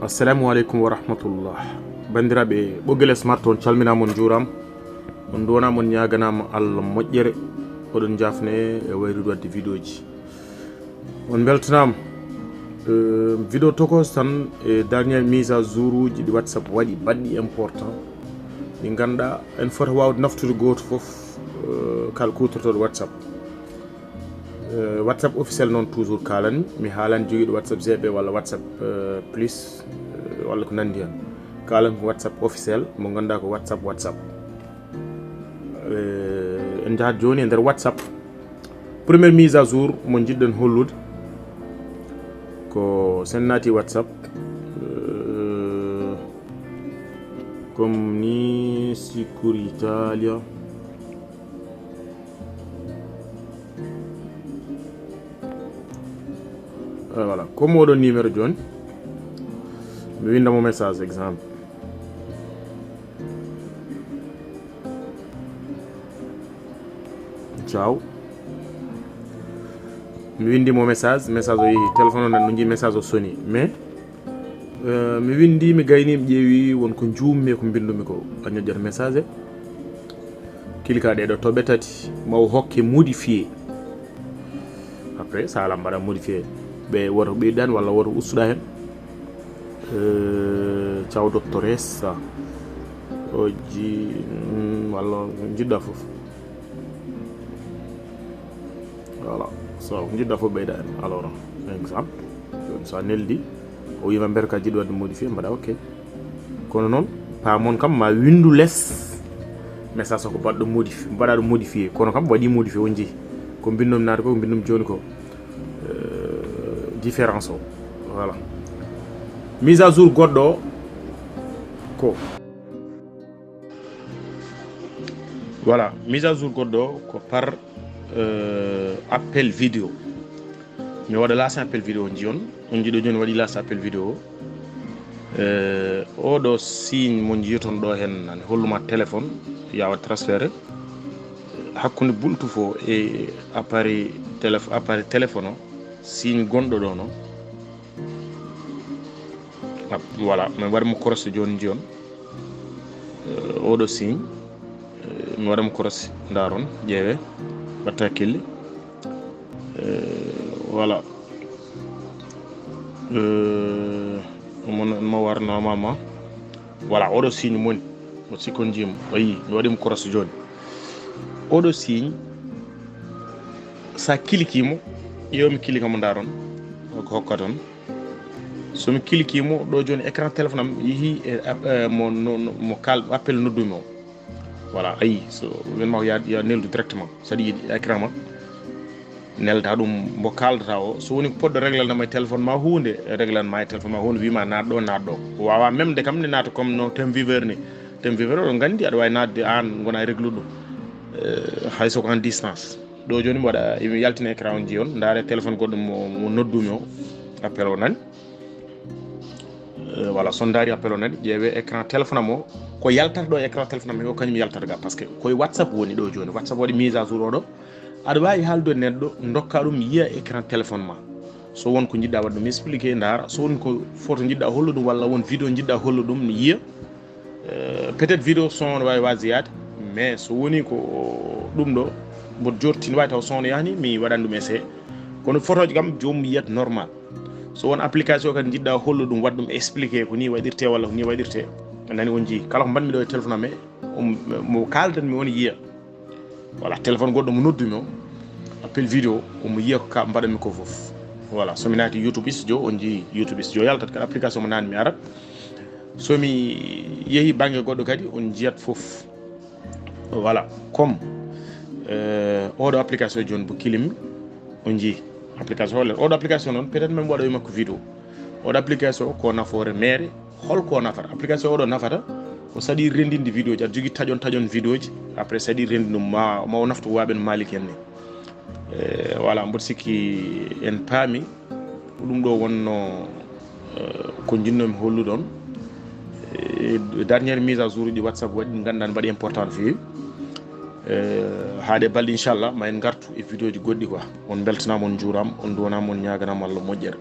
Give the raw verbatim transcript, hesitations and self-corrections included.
Assalamu aleykum wa rahmatullah. Banndiraaɓe ɓoggele Smart, on calminaama, on njuuraama, on nduwanaama, on ñaaganaama Allah moƴƴere. Oɗon njaafne e wayrude waɗde vidéo ji. On mbeltanaama. Eh, vidéo tokos tan e dernière mise à jour uji ɗi WhatsApp waɗi, baɗɗi important. Ɗi ngannduɗaa en fota waawde naftude gooto fof, eh, kala kuutortooɗo WhatsApp. Eh, WhatsApp officiel noon toujours kaalani. Mi haalani jogiiɗo WhatsApp G B walla WhatsApp, eh, plus, eh, walla ko nanndi heen. Kaalan ko WhatsApp officiel mo ngannduɗaa ko WhatsApp, WhatsApp. Eh, en njahat jooni e nder WhatsApp. Première mise à jour mo njiɗɗen hollude ko sen naati WhatsApp, eh, comme ni Sicuritalia. Eh, voilà, comme oɗo numéro jooni, mi winda mo message exemple. Ciao. Mi windi mo message, message o yehi, téléphone o nan, no jii message o soni. Mais, eh, mi windi, mi gayni, mi ƴeewi won ko juummi e ko mbindumi ko. A ñoƴƴat message, kilka ɗeɗo toɓe tati, ma o hokke modifié. Après, sa ala mbaɗa modifié. Ɓe woto ɓeydan walla woto ustuɗa hen. Eh, ciao, dottoressa. O ji, mm, walla jiɗɗa fof. Voilà. So jiɗɗa fof ɓeyda hen. Alors, exemple, joni sa neldi, o wima mbiyata ka jiɗi waɗde modifié, mbaɗa ok. Kono noon, paamon kam ma windu les message o ko mbaɗɗo modifié, mbaɗaɗo modifié. Kono kam waɗi modifié, on jeeyi. Ko mbinnomi naata ko, ko mbinnomi jooni ko, euh, différence o. Voilà. Mise à jour goɗɗo o ko. Voilà, mise à jour goɗɗo o ko par, euh, appel vidéo. Mi waɗa lancé appel vidéo, njiyon. On jiɗo jooni waɗi lancé appel vidéo. Eh, oɗo signe mo njiyoton ɗo hen, nani holluma téléphone, yawa transféré. Hakkunde bultu fo e appareil téléf-, appareil téléphone o, signe gonɗo ɗo no. Ah, voilà, mi waɗa mo croisé jooni, njiyon. Eh, oɗo signe, eh, mi waɗa mo croisé, ndaron, ƴeewe, watta kelli. Eh, voilà. Eh, mo, mo warnoma ma. Voilà, oɗo signe moni. O sikkon jim. O yi, mi waɗi mo croisé jooni. Oɗo signe, sa kiliki mo, yo mi kilika mo ndaron. Ko hokka ton. So mi kiliki mo, ɗo jooni écran téléphone am yehi e, eh, mo, no, no, mo kal, appel noddumi o. Voilà, ayi, so wen ma ko ya, ya neldu directement. So aɗa yiɗi écran ma, nelda ɗum mbo kaldata o. So woni ko poɗɗo réglande ma e téléphone ma huunde, réglande ma e téléphone ma huunde, wima naat ɗo, naat ɗo. O wawa même de kam ne naata comme no tem viveur ni. Tem viveur oɗon nganndi aɗa wawi naatde aan gona e réglude ɗum. Eh, hay so ko en distance. Ɗo jooni mi waɗa, emi yaltina écran on, njiyon, ndaare téléphone goɗɗo mo, mo noddumi o, appel o nani. Eh, voilà, so ndaari appel o nani, ƴeewe écran téléphone am o, ko yaltata ɗo écran téléphone am o, kañum yaltata ga, parce que koye WhatsApp woni ɗo jooni. WhatsApp waɗi mise à jour oɗo. Aɗa wawi haaldude neɗɗo, dokka ɗum yiya écran téléphone ma. So won ko jiɗɗa waɗde ɗum expliqué, ndaara. So won ko photo jiɗɗa hollude ɗum, walla won vidéo jiɗɗa hollude ɗum, yiya. Euh, peut-être vidéo son ne wawi wasde yaade, mais so woni ko ɗum ɗo, mboɗo jorti ne wawi taw son ne yahani, mi waɗan ɗum essayé. Kono photo ji kam, joomum yiyat normal. So won application kadi jiɗɗa hollude ɗum, waɗa ɗum expliqué, ko ni waɗirte walla ko ni waɗirte. A nani, on jii. Kala ko mbaɗmi ɗo e téléphone am, um, mo kaldanmi on yiya. Voilà, téléphone goɗɗo mo noddumi o, appel vidéo, omo yiya ko ka mbaɗanmi ko fof. Voilà, so mi naati YouTube Studio, on jii YouTube Studio yaltat kadi, application mo nani mi arat. So mi yehi bannge goɗɗo kadi, on jiyat fof. Voilà, comme, euh, oɗo application jooni bo kilimmi, on jii application holle. Oɗo application noon, peut-être même waɗoy makko vidéo. Oɗo application ko nafoore meere, holko nafata? Application oɗo nafata ko saɗi rendinde vidéo ji. Aɗa jogii taƴon taƴon vidéo ji, après saɗi rendi ɗum ma, ma o naftu waɓen Malik en ni. Eh, voilà, mboɗo sikki en paami ko ɗum ɗo wonno, eh, ko jinnomi hollude on. Eh, dernière mise à jour ɗi WhatsApp waɗi, ɗi ngannduɗaa mbaɗi important no feewi. Eh, haaɗe balɗe, inchallah, ma en ngartu e vidéo ji goɗɗi quoi. On mbeltanaama, on njuuraama, on nduwanaama, on ñaaganaama Allah moƴƴere.